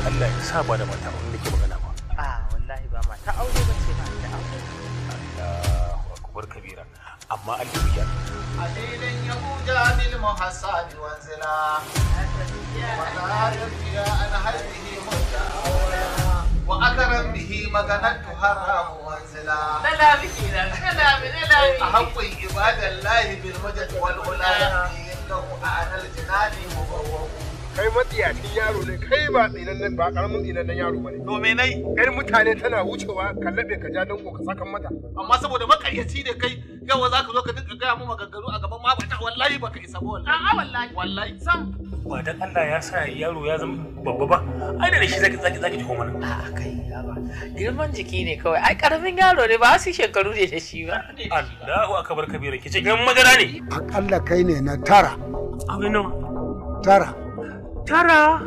Allah ya sa ba da mata aure nake magana ba. A wallahi ba mata aure ba ce, ba da aure. Allahu akbar kabira. Amma Allah ya Adilin Yahuda bil muhassabi wanzila. Wa zalim ila an harbihi muta'awala. Wa akram bihi maganatu haramu wanzila. Lalabi kenan, lalabi, lalabi. A haƙƙin ibadallahi bil majad wal ula. Innahu a'lal jinani mubawwa'u. Kai matsiyacin yaro ne, kai ba tsinannen ba karamin tsinannen yaro bane. To me nai? Yar mutane tana wucewa ka laɓe ka ja danko ka sakan mata. Amma saboda makaryaci ne kai, yawa za ka zo ka dinga gaya mu maganganu a gaban mabata, wallahi baka isa ba wallahi. A'a wallahi. Wallahi. Sam. Ba dan Allah ya sa yaro ya zama babba ba. Ai da shi zaki taho mana. A'a kai ya ba. Girman jiki ne kawai. Ai karamin yaro ne ba su shekaru ne da shi ba. Allahu akbar kabira, kice girman madara ne. Akalla kai ne na tara. Aure nawa? Tara. Tara.